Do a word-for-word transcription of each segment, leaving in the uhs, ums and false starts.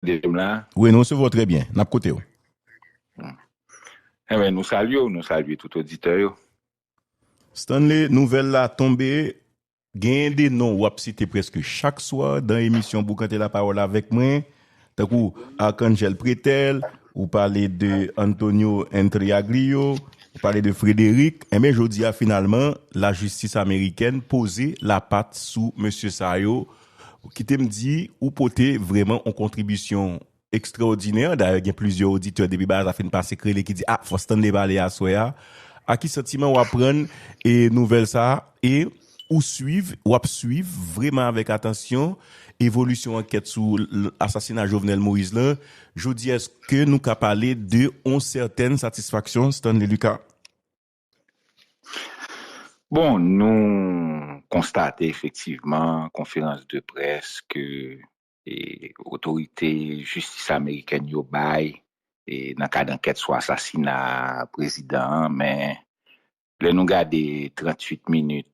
tande m la? Wi, nou resevwa w trè byen. N ap koute w. Enben, nou salye w, nou salye tout oditè yo. Stanley, nouvèl la tonbe. Genyen de non w ap site prèske chak swa nan emisyon Boukante Lapawòl avèk mwen, tankou Arcangel Pretel, ou pale de Antonio Intriaglio, ou pale de Frederick. Enben, jodi a, finalman, lajistis amerikèn poze lapat sou mesye sa yo. Kite m di, ou pote vrèman yon kontribisyon ekstraòdinè. Dayè, gen plizyè oditè depi bagay sa fin pase k rele ki di, a, fò Stanley pale aswè a. A ki santiman w aprann e nouvèl sa a? E ou swiv, w ap swiv vrèman avèk atansyon evolisyon ankèt sou l- asasina Jovenel Moïse lan? Jodi, èske nou ka pale de yon sètèn satisfaksyon, Stanley Lucas? Bon, nou konstate efektivman konferans de près ke e, otorite jistis amerikèn yo bay e, nan kad ankèt sou asasina prezidan an, men lè nou gade tranntuit minit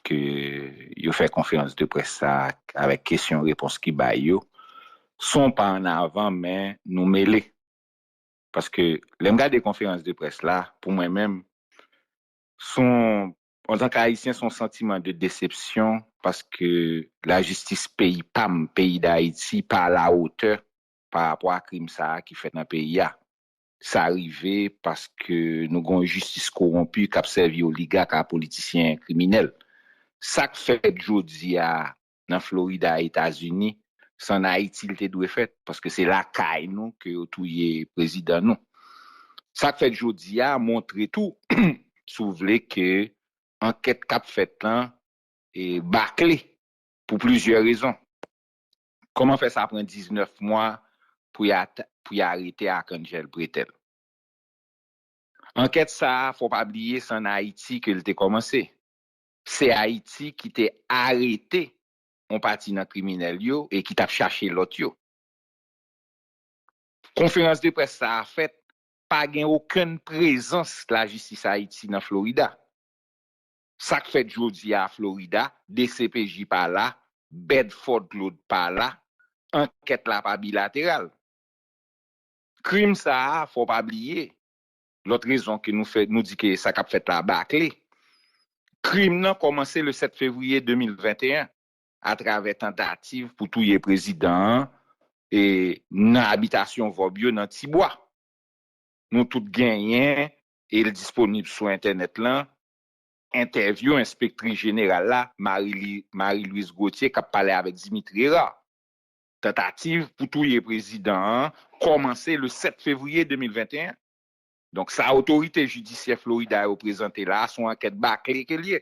ke yo fè konferans de près sa avèk kesyon repons ki bay yo, se yon pa an avan, men nou mele. Paske lè m gade konferans de près la, pou mwen menm, se yon, antanke Ayisyen, se yon santiman de desepsyon paske lajistis peyi pa m, peyi Dayiti, pa alawotè pa rapò a krim sa a ki fèt nan peyi a. Sa rive paske nou gen yon jistis kowonpi k ap sèvi oligak ak politisyen kriminèl. Sa k fèt jodi a nan Florida, Etazini, se ann Ayiti l te dwe fèt, paske se lakay nou ke yo touye prezidan nou. Sa k fèt jodi a montre tou, si w vle, ke ankèt k ap fèt lan e, bakle pou plizyè rezon. Kòman fè sa pran diznèf mwa pou y at- pou y arete Arcangel Pretel? Ankèt sa a, fò pa bliye, se ann Ayiti ke l te kòmanse. Se Ayiti ki te arete yon pati nan kriminèl yo e ki t ap chache lòt yo. Konferans de près sa a fèt, pa gen okenn prezans lajistis Ayiti nan Florida. Sa k fèt jodi a Florida, D C P J pa la, Bedford Claude pa la, ankèt la pa bilateral. Krim sa a, fò pa bliye, lòt rezon ke nou fè, nou di ke sa k ap fèt la bakle. Krim nan kòmanse le sèt fevriye de mil venteyen atravè tantativ pou touye prezidan an e nan abitasyon Vòb yo nan Tibwa. Nou tout genyen, e l disponib sou entènèt lan, entèvyou enspektris jeneral la, Marie Louise Gauthier, k ap pale avèk Dimitri Hérard. Tantativ pou touye prezidan an kòmanse le sèt fevriye de mil venteyen. Donk, sa otorite jidisyè Florida yo prezante la a, se yon ankèt bakle ke l ye.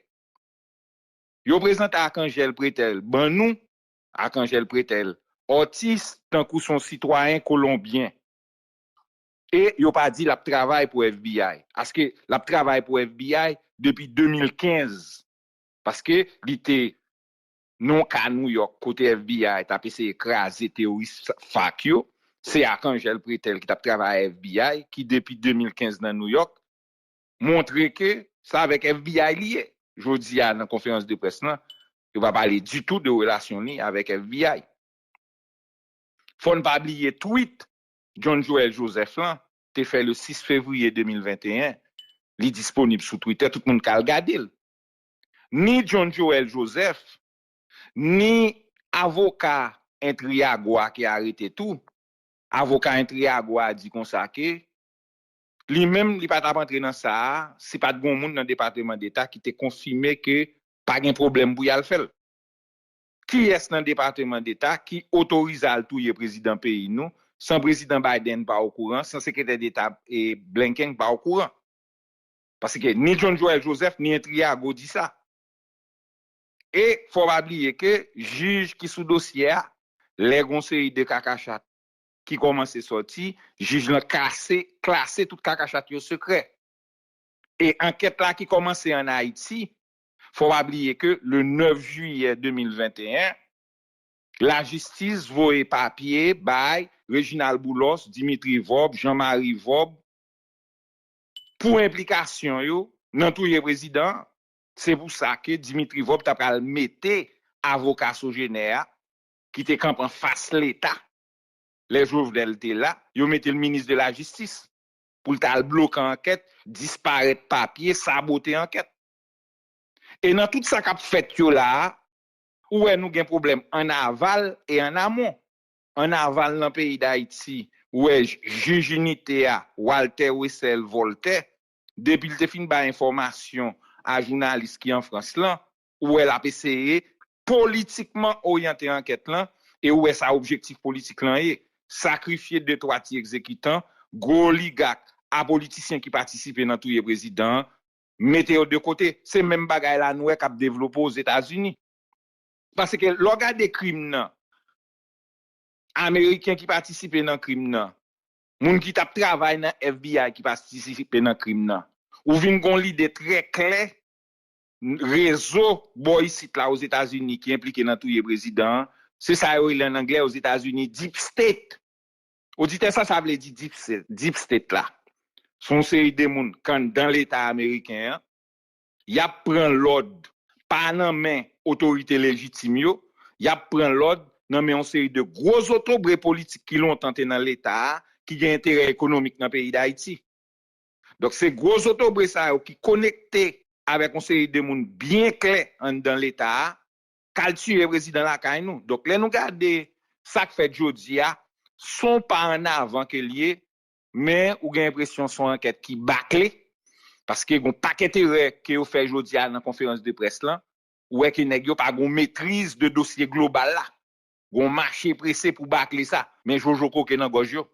Yo prezante Arcangel Pretel ban nou, Arcangel Pretel Ortiz, tankou se yon sitwayen kolonbyen. E yo pa di l ap travay pou F B I. Paske l ap travay pou F B I depi de mil kenz. Paske li te nan yon ka Nouyòk kote F B I t ap eseye kraze teworis FARC yo. Se Arcangel Pretel ki t ap travay a F B I, ki depi de mil kenz nan Nouyòk, montre ke se avèk F B I li ye. Jodi a, nan konferans de près lan, yo pa pale ditou de relasyon li avèk F B I. Fò n pa bliye tweet John Joël Joseph lan te fè le sis fevriye de mil venteyen. Li disponib sou Twitter, tout moun ka al gade l. Ni John Joël Joseph, ni avoka Intriago a ki arete tou, avoka Intriago a di konsa ke li menm, li pa t ap antre nan sa a si pa t gen yon moun nan Depatman Deta ki te konfime ke pa gen pwoblèm pou y al fè l. Kiyès nan Depatman Deta ki otorize al touye prezidan peyi nou san Prezidan Biden pa okouran, san Sekretè Deta e Blinken pa okouran? Paske ni John Joël Joseph, ni Intriago di sa. E fò pa bliye ke jij ki sou dosye a, lè gon seri de kakachat ki kòmanse sòti, jij lan kase, klase tout kakachat yo sekrè. E ankèt la ki kòmanse ann Ayiti, fò pa bliye ke le nèf jiyè de mil venteyen, lajistis voye papye bay Reginald Boulos, Dimitri Vorbe, Jean Marie Vorbe pou enplikasyon yo nan touye prezidan an. Se pou sa ke Dimitri Vorbe ta pral mete avoka Sogener a ki te kanpe anfas Leta lè Jovenel te la, yo mete l minis de la jistis pou l t al bloke ankèt, disparèt papye, sabote ankèt. E nan tout sa k ap fèt yo la a, ou wè nou gen pwoblèm ann aval e ann amon. Ann aval nan peyi Dayiti, ou wè jij inite a, Walter Wessel Voltaire, depi l te fin bay enfòmasyon a jounalis ki an Frans lan, ou wè l ap eseye politikman oryante ankèt lan, e ou wè sa objektif politik lan ye. Sakrifye de twa ti egzekitan, gwo oligak, a politisyen ki patisipe nan touye prezidan an, mete yo de kote. Se menm bagay la nou wè k ap devlope Ozetazini. Paske lè w gade krim nan, Ameriken ki patisipe nan krim nan, moun ki t ap travay nan F B I ki patisipe nan krim nan, ou vin gon lide trè klè, rezo bò isit la Ozetazini ki enplike nan touye prezidan an, se sa yo rele ann anglè Ozetazini Deep State. Oditè, sa sa vle di Deep State, Deep State la? Se yon seri de moun k anndan Leta ameriken an, y ap pran lòd pa nan men otorite lejitim yo, y ap pran lòd nan men yon seri de gwo zotobre politik ki lontan te nan Leta a, ki gen enterè ekonomik nan peyi Dayiti. Donk, se gwo zotobre sa yo ki konekte avèk yon seri de moun byen klè anndan Leta a, k al tiye prezidan lakay nou. Donk, lè nou gade sa k fèt jodi a, se yon pa ann avan ke l ye, men ou gen enpresyon se yon ankèt ki bakle, paske gen yon pakèt erè ke yo fè jodi a nan konferans de près lan, ou wè ke nèg yo pa gen yon metriz de dosye global la. Gen yon mache prese pou bakle sa, men jojo koke nan gòj yo.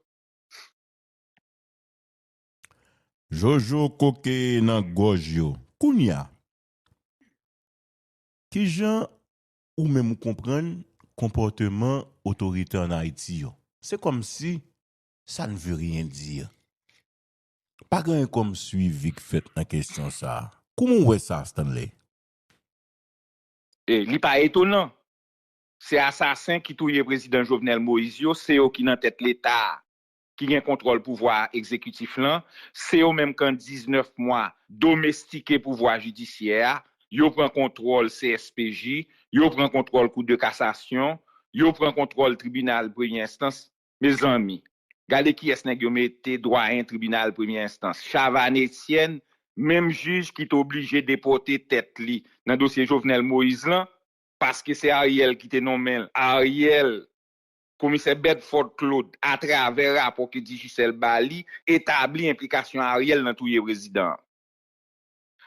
Jojo koke nan gòj yo. Kounye a, kijan ou menm ou konprann konpòteman otorite ann Ayiti yo? Se kòmsi ça ne veut rien dire. Pa gen anyen kòm swivi k fèt nan kesyon sa a. Kouman w wè sa, Stanley? E li pa etonan. Se asasen ki touye prezidan Jovenel Moïse yo, se yo ki nan tèt Leta a, ki gen kontwòl pouvwa egzekitif lan, se yo menm k an diznèf mwa domestike pouvwa jidisyè a, yo pran kontwòl C S P J, yo pran kontwòl Kou de Kasasyon, yo pran kontwòl tribinal premye enstans. Mezanmi, gade kiyès nèg yo mete dwayen tribinal premye enstans, Chavannes Etienne, menm jij ki te oblije depòte tèt li nan dosye Jovenel Moïse lan, paske se Ariel ki te nonmen l. Ariel, komisè Bedford Claude, atravè rapò ke Digicel ba li, etabli enplikasyon Ariel nan touye prezidan an.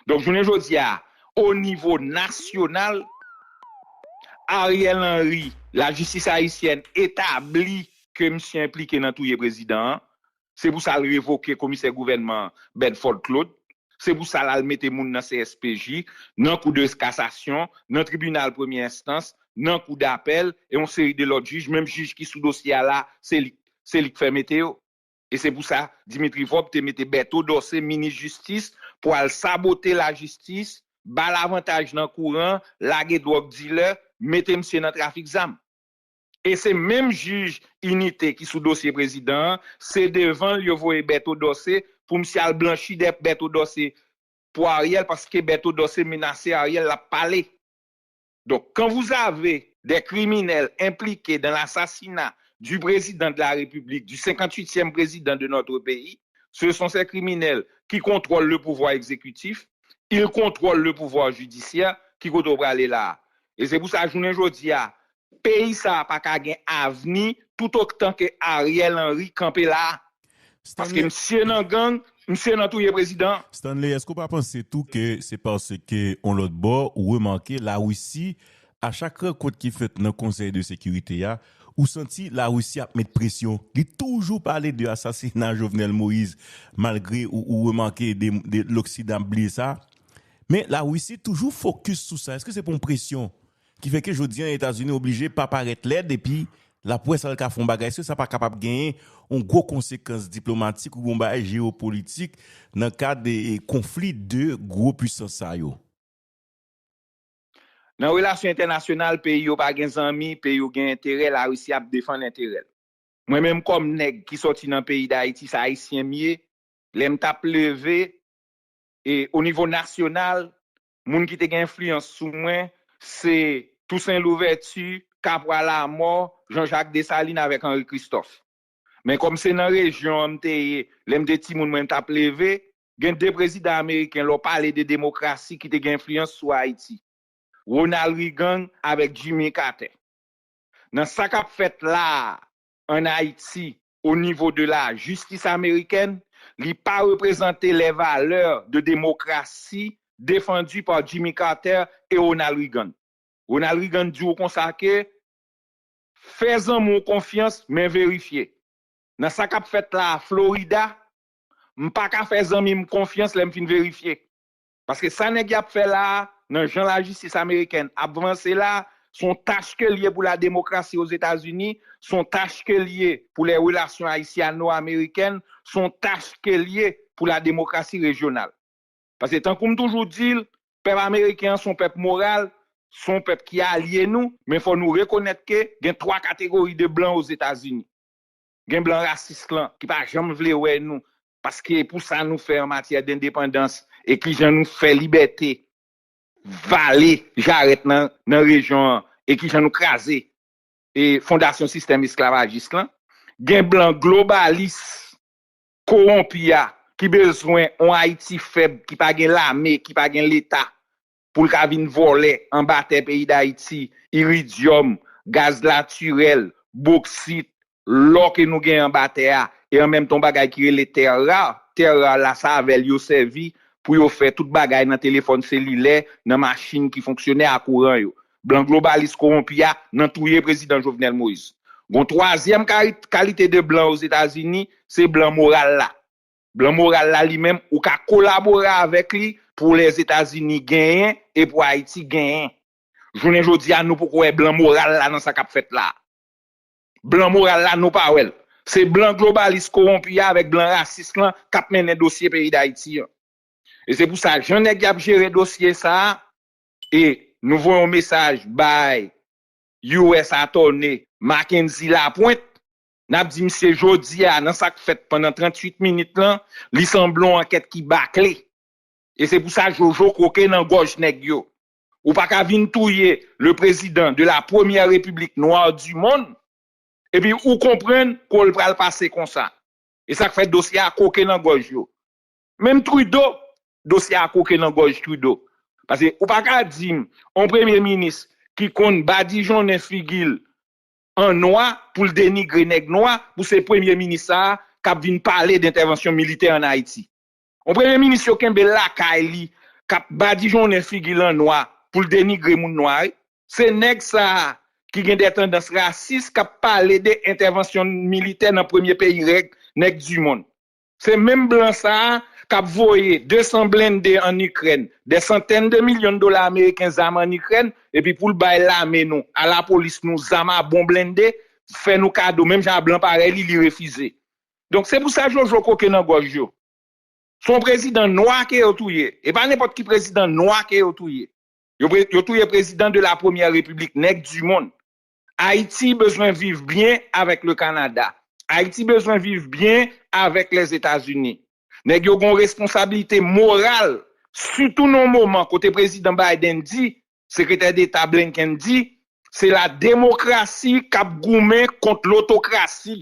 Donk, jounen jodi a, o nivo nasyonal, Ariel Henry, lajistis ayisyèn etabli ke misye enplike nan touye prezidan an. Se pou sa l revoke komisè gouvènman an, Bedford Claude. Se pou sa l al mete moun nan C S P J, nan Kou de Kasasyon, nan tribinal premye enstans, nan Kou dapèl, e yon seri de lòt jij, menm jij ki sou dosye a la, se li, se li k fè mete yo. E se pou sa, Dimitri Vorbe te mete Berto Dorcé, minis jistis, pou al sabote lajistis, ba l avantaj nan kouran, lage dwòg dilè, mete misye nan trafik zam. E se menm jij inite ki sou dosye prezidan an, se devan l yo voye Berto Dorcé pou misye al blanchi dèt Berto Dorcé pou Ariel, paske Berto Dorcé menase Ariel, l ap pale. Donc, quand vous avez des criminels impliqués dans l'assassinat du président de la République, du cinquante-huitième président de notre pays, ce sont ces criminels qui contrôlent le pouvoir exécutif, ils contrôlent le pouvoir judiciaire, ki kote w prale la a? E se pou sa, jounen jodi a, peyi sa a pa ka gen avni toutotan ke Ariel Henry kanpe la a. Paske misye nan gang, misye nan touye prezidan. Stanley, èske w pa panse tou ke se paske yon lòt bò ou remake Larisi, a chak rankont ki fèt nan Konsèy de Sekirite a, ou santi Larisi ap met presyon? Li toujou pale de asasina Jovenel Moïse, malgre ou, ou remake de, de Loksidan ap bliye sa. Men Larisi toujou fokis sou sa. Èske se pa yon presyon ki fè ke jodi a Etazini oblije pa parèt lèd epi l ap wè sa l ka fè yon bagay, èske sa pa kapab genyen yon gwo konsekans diplomatik oubyen yon bagay jewopolitik nan kad e, e konfli de gwo pisans sa yo? Nan relasyon entènasyonal, peyi yo pa gen zanmi, peyi yo gen enterè, Larisi ap defann enterè l. Mwen menm kòm nèg ki sòti nan peyi Dayiti, se Ayisyen m ye, lè m t ap leve, e o nivo nasyonal, moun ki te gen enfliyans sou mwen, se Toussaint Louverture, Capois Lamort, Jean-Jacques Dessalines avèk Henri Christophe. Men kòm se nan rejyon an m te ye, lè m te timoun mwen m t ap leve, gen de prezidan ameriken lè w pale de demokrasi ki te gen enfliyans sou Ayiti. Ronald Reagan avèk Jimmy Carter. Nan sa k ap fèt la a, ann Ayiti, o nivo de la jistis amerikèn, li pa reprezante les valeurs de démocratie défendues par Jimmy Carter et Ronald Reagan. Ronald Reagan di w konsa ke fè zanmi w konfyans, men verifye. Nan sa k ap fèt la a Florida, m pa ka fè zanmi m konfyans lè m fin verifye. Paske sa nèg y ap fè la a, nan jan lajistis amerikèn ap vanse la a, se yon tach ke l ye pou la demokrasi Ozetazini, se yon tach ke l ye pou les relations haïtiano-américaines, se yon tach ke l ye pou la demokrasi rejyonal. Paske tankou m toujou di l, pèp ameriken an se yon pèp moral, se yon pèp ki alye nou, men fò nou rekonèt ke gen twa kategori de blan Ozetazini. Gen blan rasis lan ki pa janm vle wè nou, paske pou sa nou fè an matyè dendepandans e kijan nou fè libète vale jarèt nan, nan rejyon an e kijan nou kraze e fondasyon sistèm esklavajis lan. Gen blan globalis kowonpi a ki bezwen yon Ayiti fèb, ki pa gen lame, ki pa gen leta, pou l ka vin vòlè anba tè peyi Dayiti, iridyòm, gaz natirèl, boksit, lò ke nou gen anba tè a, e an menm tan yon bagay ki rele tè ra, tè ra la se avè l yo sèvi pou yo fè tout bagay nan telefòn selilè, nan machin ki fonksyone a kouran yo. Blan globalis kowonpi a nan touye prezidan Jovenel Moïse. Gon twazyèm kari- kalite de blan Ozetazini, se blan moral la. Blan moral la li menm, ou ka kolabore avèk li pou Lèzetazini genyen e pou Ayiti genyen. Jounen jodi a, nou poko wè blan moral la nan sa k ap fèt la. Blan moral la, nou pa wè l. Se blan globalis kowonpi a avèk blan rasis lan k ap mennen dosye peyi Dayiti an. E se pou sa, jan nèg y ap jere dosye sa a, e nou voye yon mesaj bay U S Attorney Mackenzie Lapointe, n ap di misye jodi a, nan sa k fèt pandan tranntuit minit lan, li sanble yon ankèt ki bakle. E se pou sa Jojo koke nan gòj nèg yo. Ou pa ka vin touye le président de la première république noire du monde, epi ou konprann ke l pral pase konsa. E sa k fè dosye a koke nan gòj yo. Menm Trudeau, dosye a koke nan gòj Trudeau. Paske ou pa ka di m, yon premye minis ki konn badijonnen figi l an nwa pou l denigre nèg nwa, pou se premye minis sa a k ap vin pale d entèvansyon militè ann Ayiti. Yon premye minis yo kenbe l lakay li, k ap badijonnen figi l an nwa pou l denigre moun nwa, wi. Se nèg sa a ki gen de tandans rasis k ap pale de entèvansyon militè nan premye peyi règ nèg di mond. Se menm blan sa a k ap voye de san blende ann Ikrèn, de santèn de milyon dola ameriken zam ann Ikrèn, epi pou l bay lame nou, a lapolis nou, zam a bon blende, fè nou kado, menm jan a blan parèy li, li refize. Donk, se pou sa Jojo koke nan gòj yo. Se yon prezidan nwa ke yo touye. E pa nenpòt ki prezidan nwa ke yo touye. Yo, pre- yo touye prezidan de la premyè repiblik nèg di mond. Ayiti bezwen viv byen avèk le Kanada. Ayiti bezwen viv byen avèk Lèzetazini. Nèg yo gen yon responsablite moral, sitou nan yon moman kote prezidan Biden di, sekretè deta Blinken di, se la demokrasi k ap goumen kont lotokrasi.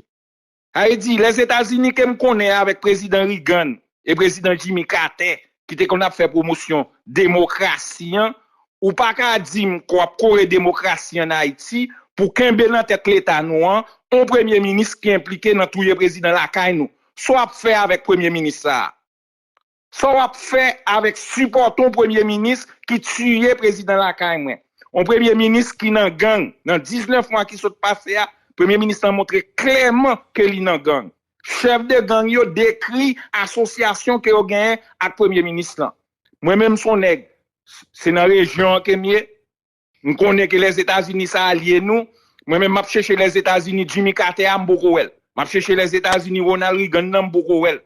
Sa vle di, Lèzetazini ke m konnen avèk prezidan Reagan e prezidan Jimmy Carter, ki te konn ap fè pwomosyon demokrasi an, ou pa ka di m ke w ap kore demokrasi ann Ayiti pou kenbe nan tèt leta nou an, yon premye minis ki enplike nan touye prezidan lakay nou. Sa w ap fè avèk premye minis sa a? Sa w ap fè avèk sipòte yon premye minis ki tiye prezidan lakay mwen? Yon premye minis ki nan gang. Nan diznèf mwa ki sot pase a, premye minis lan montre klèman ke li nan gang. Chèf de gang yo dekri asosyasyon ke yo genyen ak premye minis lan. Mwen menm se yon nèg, se nan rejyon an ke m ye. M konnen ke Lèzetazini se alye nou. Mwen menm m ap chèche Lèzetazini Jimmy Carter a, m poko wè l. M ap chèche Lèzetazini Ronald Reagan nan, m poko wè l.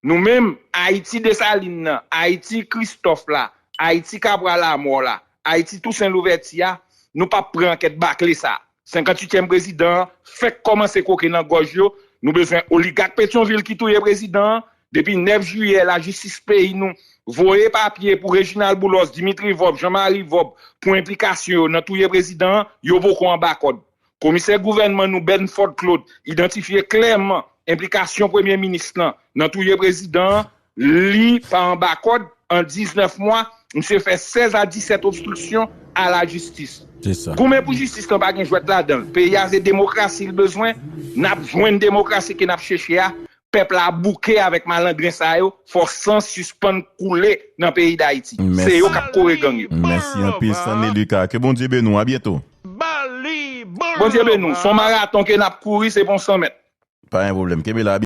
Nou menm, Ayiti Desalin nan, Ayiti Kristòf la, Ayiti Kabral Amò la, Ayiti Tousen Louvèti a, nou p ap pran ankèt bakle sa. Senkantuityèm prezidan an fèk kòmanse koke nan gòj yo. Nou bezwen oligak Petyonvil ki touye prezidan an. Depi nèf jiyè, lajistis peyi nou voye papye pou Reginald Boulos, Dimitri Vorbe, Jean Marie Vorbe pou enplikasyon yo nan touye prezidan an, yo poko anba kòd. Komisè gouvènman nou, Benford Claude, idantifye klèman enplikasyon premye minis lan nan touye prezidan an. Li pa anba kòd. An diznèf mwa, misye fè sèz a disèt obstriksyon a lajistis. Goumen pou jistis lan pa gen jwèt ladan l. Peyi a se demokrasi l bezwen. N ap jwenn demokrasi ke n ap chèche a. Pèp la bouke avèk malandren sa yo. Fò san sispann koule nan peyi Dayiti. Se yo k ap kore gang yo. Mèsi anpil, Stanley Lucas. Ke Bondye beni w. A byento. Bondye beni w. Se yon maraton ke n ap kouri, se pa yon san mèt. Pa gen pwoblèm. Kenbe la.